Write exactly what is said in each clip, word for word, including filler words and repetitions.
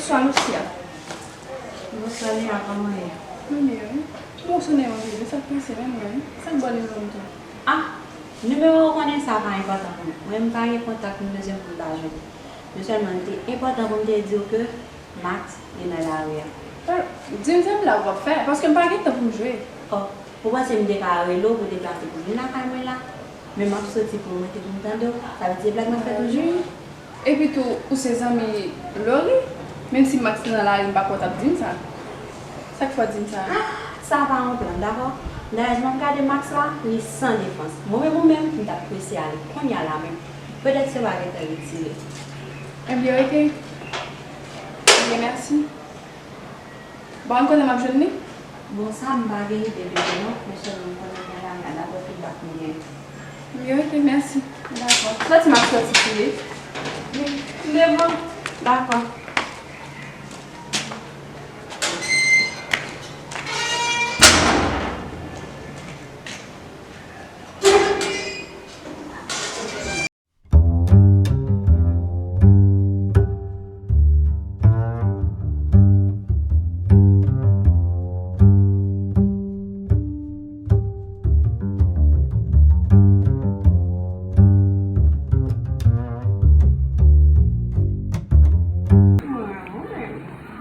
Bonswa, Lucia. Bonswa, Léa, kòman w ye? Mwen byen, wi. Bon, w sonnen anpil, wi. Sa k pase menm, mwen? Sa k ba w nimewo m tou? Ah, nimewo w konnen sa pa enpòtan pou mwen. Mwen, m pa gen kontak m bezwen pou m ta jwenn ou. Men sèlman, li te enpòtan pou m te di w ke Max, li nan lari a. Di m sa m la w ap fè, paske m pa gen tan pou m jwe. Oh, ou panse m te ka rele w pou w deplase pou w vin lakay mwen la? Men m ap soti pou mwen te pou m tande w. Sa vle di se blag m ap fè toujou? Epi tou, ou se zanmi Lori? Menm si Max te nan lari, m pa kwè w t ap di m sa. Sa k fè w di m sa? Ah, sa pa yon plan, dakò? Dayè, jan m gade Max la, li san defans. Mwen menm ou menm, m t ap prese ale kounye a la menm. Petèt se w a gentan retire. Ebyen, oke. Ebyen, mèsi. Bon, m konnen m ap jwenn li? Bon, sa m pa gen ide, bebe, non. Men sèlman m konnen gen la, m ap dakò feedback m gen. Wi, oke, mèsi. Dakò. Sòti m ap sòti tou, wi. Wi, m devan. Dakò.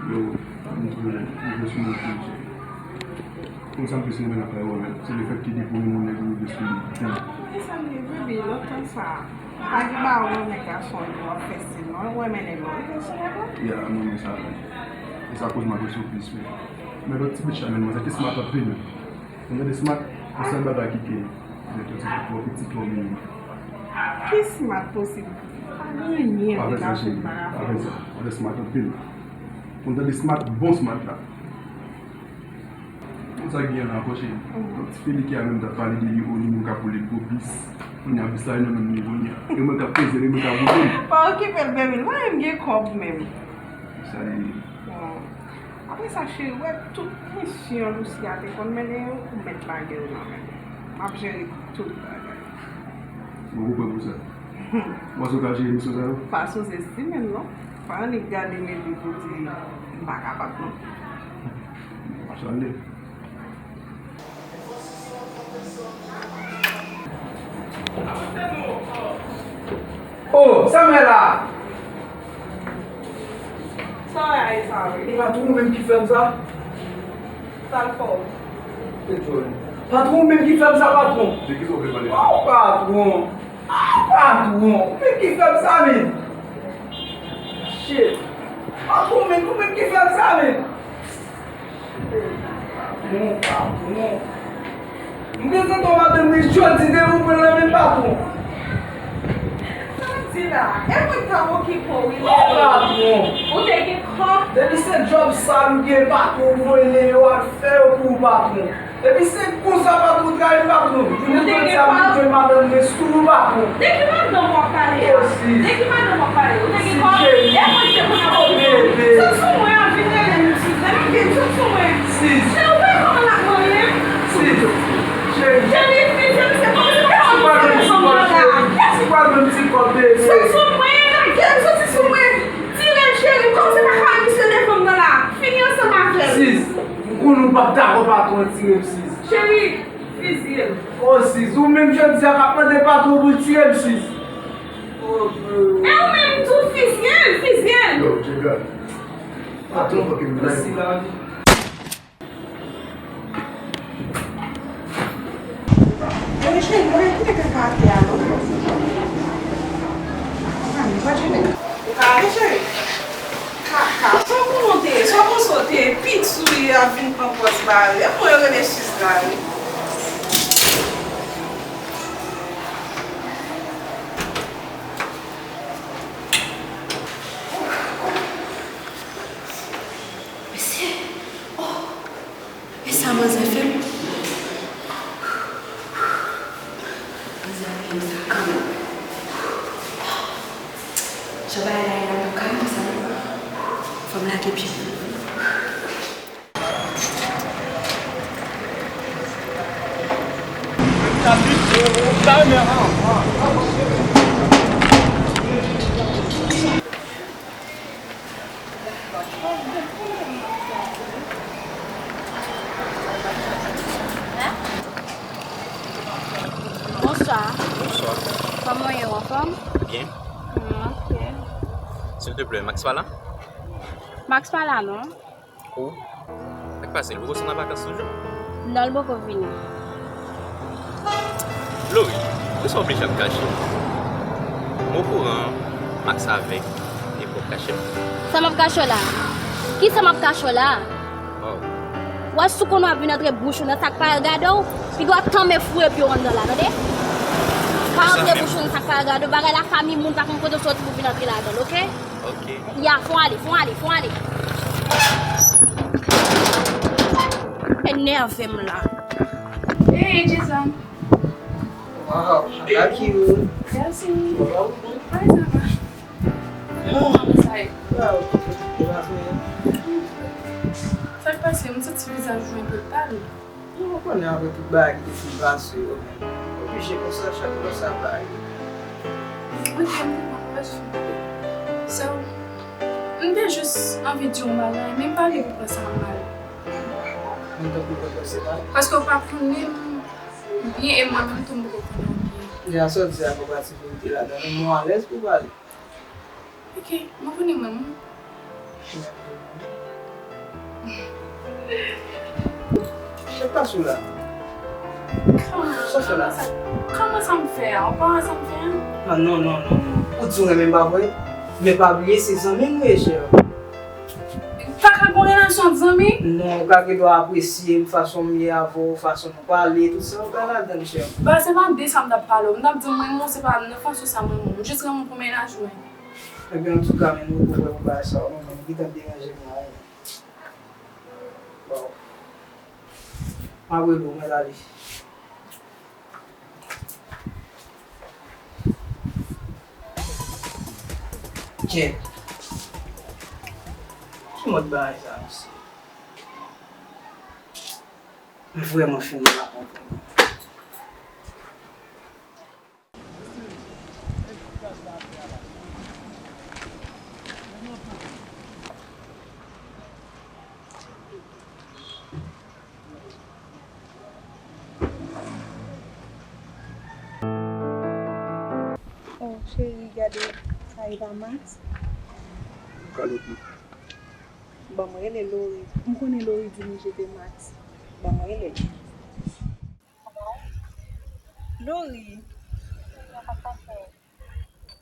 Yo, m tou rive sou mwen tou. Konsa m plis renmen lakay ou menm. Se lefèt ke depi w gen yon nèg ou rive sou li. Kisa m gen, baby, lontan sa? Pa gen bawon nan men gason yo ap fè stil non. Ou renmen nèg ou rive sou mwen tou? Ya, m renmen sa menm. E sa koz m apresye w plis menm. Men lòt ti bitch la menm, manzè te smart anpil menm. Ou tande smart, yon sèl bagay ki ke, li twò ti, twò piti, twò mini. Ki smart posib? Pa gen anyen de gason ki pa ka fè. Pa fè sa, cheri. Pa fè sa. Ou tande smart anpil. Ou tande smart, bon smart la. Konn sa k gen la ankò, cheri. Donk, ti Felike a menm t ap pale de li, o, li menm k ap woule gwo bis. Kounye a, bis la, li nan men mwen kounye a. E mwen k ap peze l, e mwen k ap woule l. Pa okipe l, baby. Li pa menm gen kòb menm. Sa li ye. Bon. Apre sa, cheri, w wè tout misyon Lucia te konn mennen yo, ou mèt lage yo nan men mwen. M ap jere tout bagay. Bon, ou prè pou sa? Ou panse w ka jere misyon sa yo? Pa sou zesti menm, non. Pa annik gade men li pou di m pa kapab, non. Machann li. Oh, sa m wè la? Sa w wè a, e sa w wè? E patwon menm ki fè m sa? Sa l fè w? Patwon menm ki fè m sa, patwon. De kisa w vle pale la? Oh, patwon. Ah, patwon, ou menm ki fè m sa, men. Shit. Patwon, men, ou menm ki fè m sa, men. Patwon, patwon. M prezante w madanm mwen jodi depi w pran nan men patwon. Sa w di la? E mwen k t ap okipe w, wi, patwon. Ou te gen kòb. Depi se djòb sal ou gen, patwon, ou voye yo al fè yo pou ou, patwon. Epi se konsa patwon travay, patwon. Jounen jodi a m jwenn madanm mwen sou ou, patwon. De ki madanm w ap pale a? De ki madanm w ap pale? Ou te gen kòb? E mwen ki te konn ap okipe w. Sot sou mwen an, vin rele m, Suzanne. Vin sot sou mwen. Cheri, ou pa konn kòman l ap manyen m? Cheri, cheri, Fizi, se kòman se pa kòman se fanm nan la. Ou pa jwenn ti kòb, bebe. Sot sou mwen, gade, soti sou mwen. Tire l, cheri, kòman se pa kòman misye de fanm nan la. Fini ansanm avè l. Sis, m konnen w p ap dakò patwon an tire m, sis. Cheri, fizye l. Oh, sis, ou menm jodi a k ap mande patwon pou l tire m, sis. Oh, bro. E ou menm tou, fizye l, fizye l. Yo, Jigga. Patwon, mèsi lavi. Mwen cheri, mwen kite kaka atè a non. Mwen pa jene. Ou ka ale cheri. Kaka, sa w konnen w te ye, sa w panse w te ye, piti w ye ap vin pran pòz bare. E mwen yo rele Sis la wi. Mesye, oh. E sa manzè fè m? Manzè ap peye m sa kanmenm. Jan bagay la ye la, m p ap ka renmen sa non. Fò m lage pye m. Mm, ok. Silvouplè, Max pa la? Max pa la, non. Ou? Sa k pase? L poko sot nan vakans toujou? Non, l poko vini. Lori, poukisa w oblije ap kache? M okouran Max avèk nenpòt kachèt. Sa m ap kache w la? Kisa m ap kache w la? Oh. W ap sou konnen w ap vin antre bouch ou nan sa k pa regade w, piga w tanmen foure pye w anndan la, tande? Pa antre bouch ou nan sa k pa regade w, bagay la fanmi moun pa konn kote w soti pou vin antre ladan l, ok? Ok. Ya, fò ale, fò ale, fò ale. Enève m la. Hey, Jason. Wow, I like you. Merci. How are you? Hi, Zara. Kòman sa ye? Ah, ok. Sa k pase? M santi vizaj ou enpe pal. Ou konnen apre tout bagay ki te fin pase yo, men oblije konsa, chak lè sa bay. Ok, m te konprann. So, m te jis anvi di w yon bagay, men m pa vle pou w pran sa mal. Mwen tankou w pran sa mal. Paske w pa konnen m byen e mwen menm tou m poko konnen w byen. Ya, sa w di a gen pati verite ladan l, men mwen alèz pou pale. Ok, mwen konnen mwen menm. Sa k pase w la? Sa w fè la? Kòman sa m fè a? Ou pa wè sa m fè a? Ah, non, non, non, non. Ou di w renmen m, pa vre? Men pa bliye, se zanmi m ou ye, chè. Pa ka gen relasyon zanmi? Non, ou ka gen dwa apresye m, fason m ye avè w, fason nou pale, tout sa, ou ka ladan l, chè. Ba, se pa de sa m t ap pale w. M t ap di w m renmen w, se pa nan fason sa m renmen w. M jis renmen w pou mennaj mwen. Ebyen, antouka, men nou poko wè pou bagay sa yo, non, men li gentan deranje m la, wi. Bon. M ap rele w, mwen ale. Ken. Ki mòd bagay sa, mesye? M vrèman fin pa konprann. Oh, cheri, gade, sa e pa Max? Gade. Ban mwen rele Lori. M konnen Lori di li jete Max. Ban mwen rele l. Lori.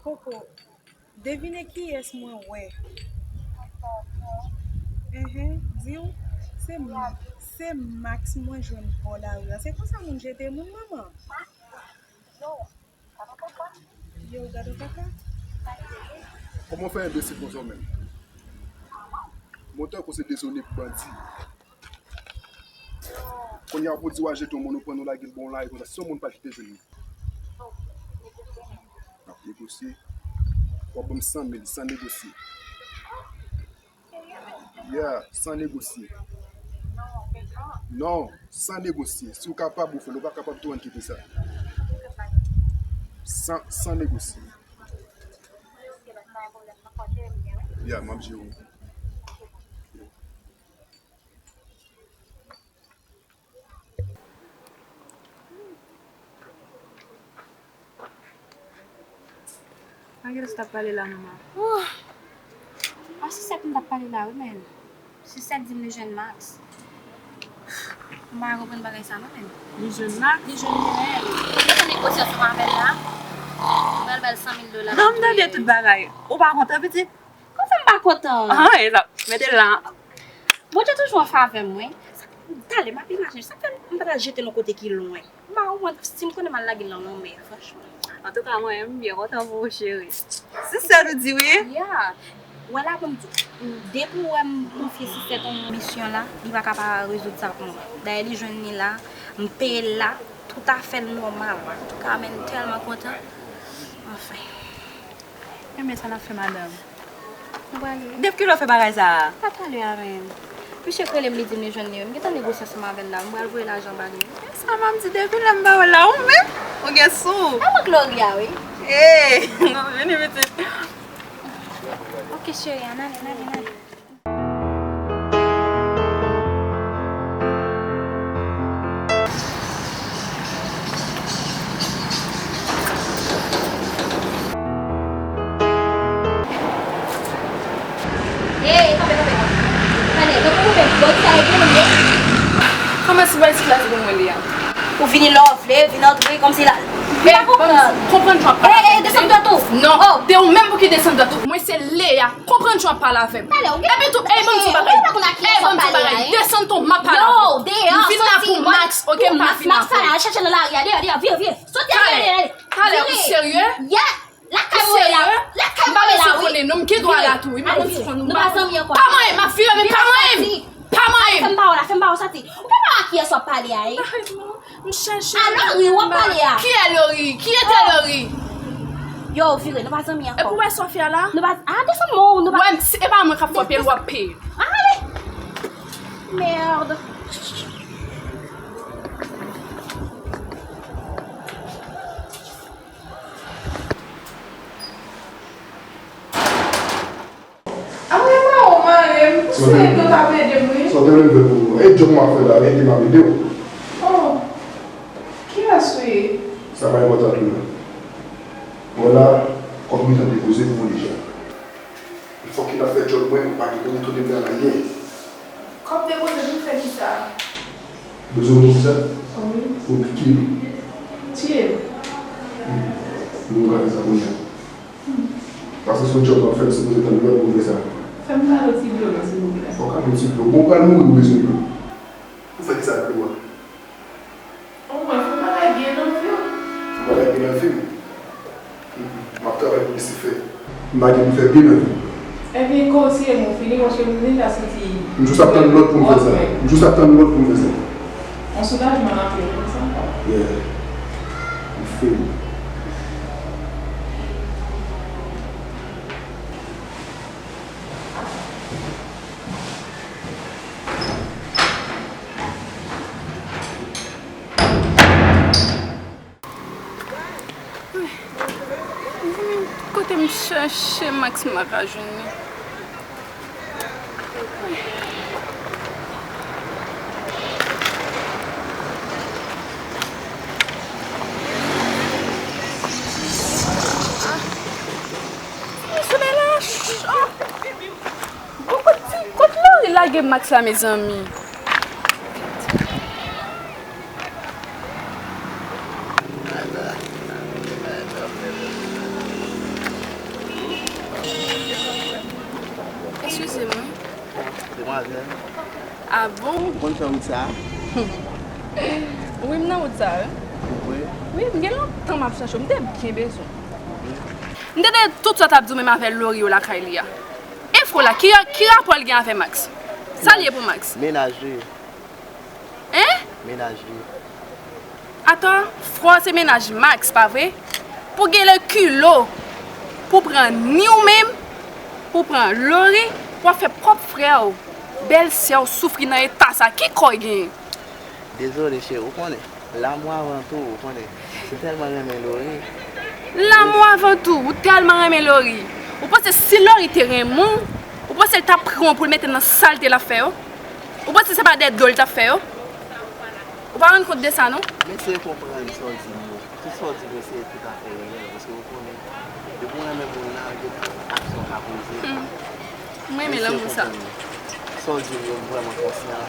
Koko, devine kiyès mwen wè. Enhen, di w, se, se Max mwen jwenn bò lari a. Se konsa moun jete moun, manman. Yo, gade kaka. Kòman w fè enbesil konsa w menm? Mwen tankou se dezone pou bandi. Kounye a pou di w a jete yon moun, ou pran yon lagil bon lari konsa. Si yon moun pa kite jwenn li. N ap negosye. W ap ban m san mil, san negosye. Yeah, san negosye. Non, san negosye. Si w kapab, ou fè l. Ou pa kapab tou, ann kite sa. San, san negosye. Yeah, m ap jere w. Nan kilès w t ap pale la, manman? Oh! A Sisèt m t ap pale la, wi, men. Sisèt di m li jwenn Max. M pa konprann bagay sa, non, men. Li jwenn Max? Li jwenn li menm. Li te negosye ansanm avè l la. Li pral ba l san mil dola. Non, m tande tout bagay. Ou pa kontan, pitit? Kòman fè m pa kontan? Ah, e sa. Mete l la. Bondye toujou an favè mwen. Sa, talè m ap imajine. Sa fè m pa t al jete l yon kote ki lwen. M pa konprann si m konnen m al lage l nan lanmè, franchman. Antouka, mwen, m byen kontan pou ou, cheri. Sisèt ou di wi? Ya. Wè la pou m di, depi w wè m konfye Sisèt yon misyon la, li pa ka pa rezoud sa pou mwen. Dayè, li jwenn li la, m peye l la, tout afè l nòmal. Antouka, men m tèlman kontan. Anfen. Enben, sa n ap fè, madanm? Nou prale. Depi kilè w fè bagay sa a? Pa talè a menm. Misye k rele m, li di m li jwenn li, wi. M gentan negosye ansanm avè l la. M pral voye lajan ba li, wi. E sa m ap di, depi lè m pa wè l la, ou menm, ou gen sou ou. E mwen k Lori a, wi. Ey, vini pitit. Ok, cheri, ann ale, ann ale, ann ale. Kòman si pa esklav pou mwen li a? Ou vini lè w vle, vin antre kòmsi la. Ou pa konprann. Konprann jan w ap pale. Ey, ey, desann dwat ou. Non, se ou menm pou ki desann dwat ou. Mwen se Lea. Konprann jan w ap pale avè m. Epi tou, ey, ban m di w bagay. Ey, ban m di w bagay. Desann ton, m ap pale avè w. M vin la pou Max, oke, m pa vin la pou ou. Max pale, al chèche nan lari a, deyò, deyò, vire, vire. Soti, ale, ale, ale. Talè, ou serye? Lakay mwen la. Lakay mwen la, wi. M pa bezwen konnen non, m gen dwa la tou, wi. M pa konn si konn ou. Nou pa zanmi ankò. Pa manyen m, m ap vire, men pa manyen m. Pa manyen m. Fè m ba w la, fè m ba w soti. Ou pa wè a kiyès w ap pale a, wi. M chèche. A Lori w ap pale a. Kiyès Lori? Kiyès te Lori? Yo, vire, nou pa zanmi ankò. Epi w wè sa w fè a la? Nou pa, a, desann mwen, nou pa. Wè, e pa mwen k ap frape l, w ap peye. Ale. Merde. Anmwe pa ou mare m, se ede w t ap ede m wi. Sa w te vle m fè pou ou? E djòb m ap fè la, ede m ap ede w. Oh, kiyès ou ye? Sa pa enpòtan tou non. Mwen la, kòm mitan depoze pou ou deja. Fòk ki n ap fè djòb mwen, ou pa gen pou retounen m nan anyen. Kòb depoze pou fè kisa? Bezwen pou kisa? Wi. Pou ki? Tiye. Hmm. Nou ka fè sa kounye a. Hmm. Paske se yon djòb m ap fè, m sipoze tann lòd pou m fè sa. Fè m kado ti dlo non, silvouplè. Fòk kado ti dlo. Bon, ou pral mouri, ou bezwen dlo. Ou fè kisa ak dlo a? Omwen, fò bagay byen nan vi w. Fò bagay byen nan vi m. M ap travay pou Lisifè. M pa gen pou fè byen nan vi m. Ebyen, kòm si e mwen fini, paske m deja santi. M jis ap tann lòd pou m fè sa. M jis ap tann lòd pou m fè sa. Yon soulajman nan vi w, konsa. Yeah. M fini. Kote m chache Max m pa ka jwenn li. Solèy la cho. Bon, kot, kot Lori lage Max la, mezanmi? Eskize mwen. Demwazèl. A bon? Ou konn fè wout sa a? Wi, m nan wout sa a, wi. Ou kwè? Wi, m gen lontan m ap chache w. M te byen bezwen w. M te tande tout sa w t ap di w menm avè Lori yo lakay li a. E fo la, ki, ki rapò l gen avè Max? Sa l ye pou Max? Mennaj li. Hein? Mennaj li. Atann, frè w se mennaj Max, pa vre? Pou gen lekilo, pou pran ni w menm, pou pran Lori, pou ap fè pwòp frè w, bèlsè w soufri nan eta sa, ki kò w genyen? Dezole, cheri, ou konnen, lanmou avan tou, ou konnen. M tèlman renmen Lori. Lanmou avan tou, ou tèlman renmen Lori. Ou panse si Lori te renmen w, ou panse l t ap pran w pou l mete w nan salte l ap fè yo? Ou panse se pa dèyè do l t ap fè yo? Ou pa rann kont de sa, non? M eseye konprann sa w di m yo. Tout sa w di m yo, se toutafè reyèl, paske ou konnen, depi w renmen moun nan, gen aksyon ka poze. Hmm. M renmen lanmou sa. Sa w di m yo, m vrèman konsyan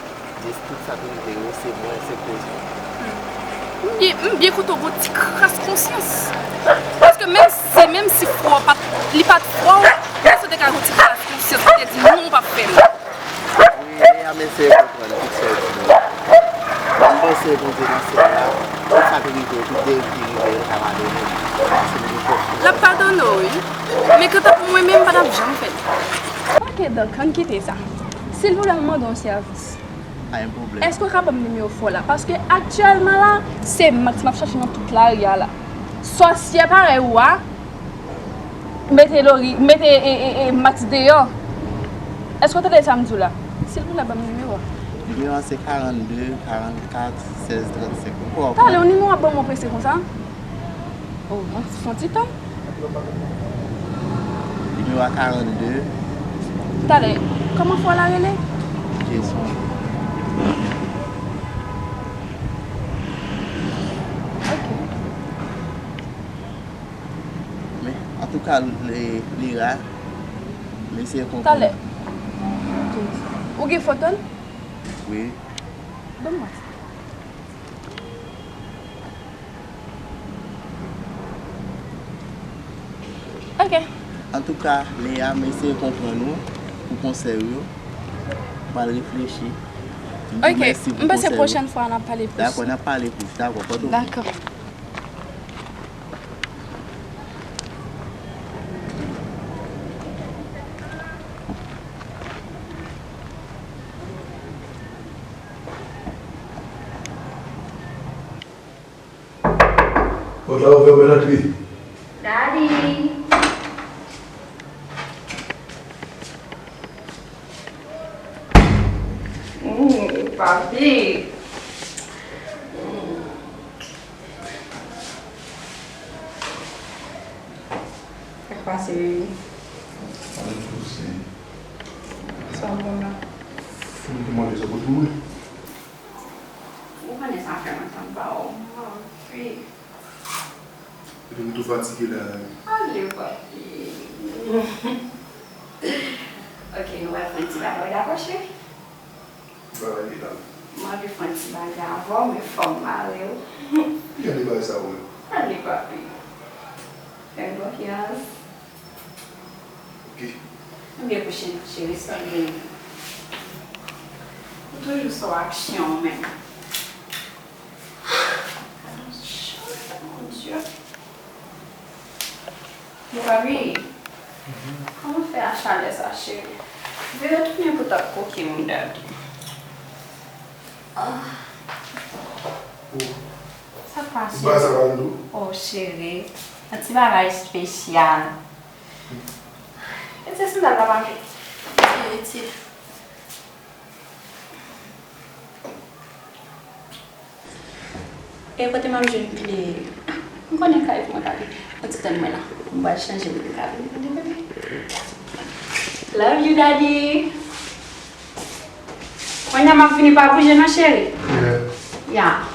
de tout sa ki rive yo, se mwen, se koz mwen. Hmm. M byen, m byen kontan w gon ti kras konsyans. Paske menm si, menm si frè w pa t, li pa t frè w, menm si w te ka gon ti kras konsyans, ou te di non, ou p ap fè l. Wi, Lea, m eseye konprann tout sa w di yo. M panse Bondye nan syèl la, tout sa ki rive yo, tout deriv ki rive yo, l ka padone m. Paske m gen fòs konsyans. L ap padone w, wi. Men kanta pou mwen menm, m pa t ap janm fè l. Ok, Doc, ann kite sa. Silvouplè, m mande w yon sèvis. Pa gen pwoblèm. Èske w ka ban m nimewo frè w la? Paske aktyèlman la, se Max m ap chache nan tout lari a la. Sòsyè parèy ou a, mete Lori, mete, e, e, e, Max deyò. Èske w tande sa m di w la? Silvouplè, ban m nimewo a. Nimewo a se karannde, karannkat, sèz, trannsenk. Ou kwè w pran? Talè, yon nimewo ap ban mwen prese konsa? Oh, fon ti tan. Nimewo a karannde. Talè, kòman frè w la rele? Jason. Ok. Men, antouka, Lea, m eseye konprann. Talè. Ou gen foto l? Wi. Ban m wè. Ok. Antouka, Lea, m eseye konprann ou pou konsèy ou yo. M pral reflechi. M di w mèsi pou konsèy ou. Ok, m panse pwochèn fwa n ap pale plis. Dakò, n ap pale plis. Dakò, pòte w byen. Dakò. Pòt la ouvè, mwen antre. Daddy! Mm, papi! Mm. Sa k pase, bebe? Anyen, pouse. Sa w bon la? Mwen te mande sa pou mwen. Ou konnen sa fè lontan m pa wè w, m anvi. Epi m tou fatige la. Ale, papi. Ok, nou pral fè yon ti bagay, dakò, cheri? Bagay ki la? M anvi fè yon ti bagay avè w, men fò m mare w. Ki jan de bagay sa ou menm? Ale, papi. Fè m konfyans. Ok. M byen kouche non, cheri, sa w gen? Ou toujou sou aksyon w menm. Gad yon chalè, mon Dieu. Mon papi, kòman fè a chalè sa, cheri? Vire tounen pou t ap koke m, daddy. Ah. Sa k pase? Ou pa sa pa m tou? Oh, cheri, yon ti bagay espesyal. Retire sandal la, mami. Retire, retire. E kote m ap jwenn pye? Ah, m konnen kay pou mwen pale. Yon ti tann mwen la. M pral chanje pou m ka vini tande bebe. Love you, daddy. Kounye a m ap vini, pa bouje non, cheri. Yeah. Yeah.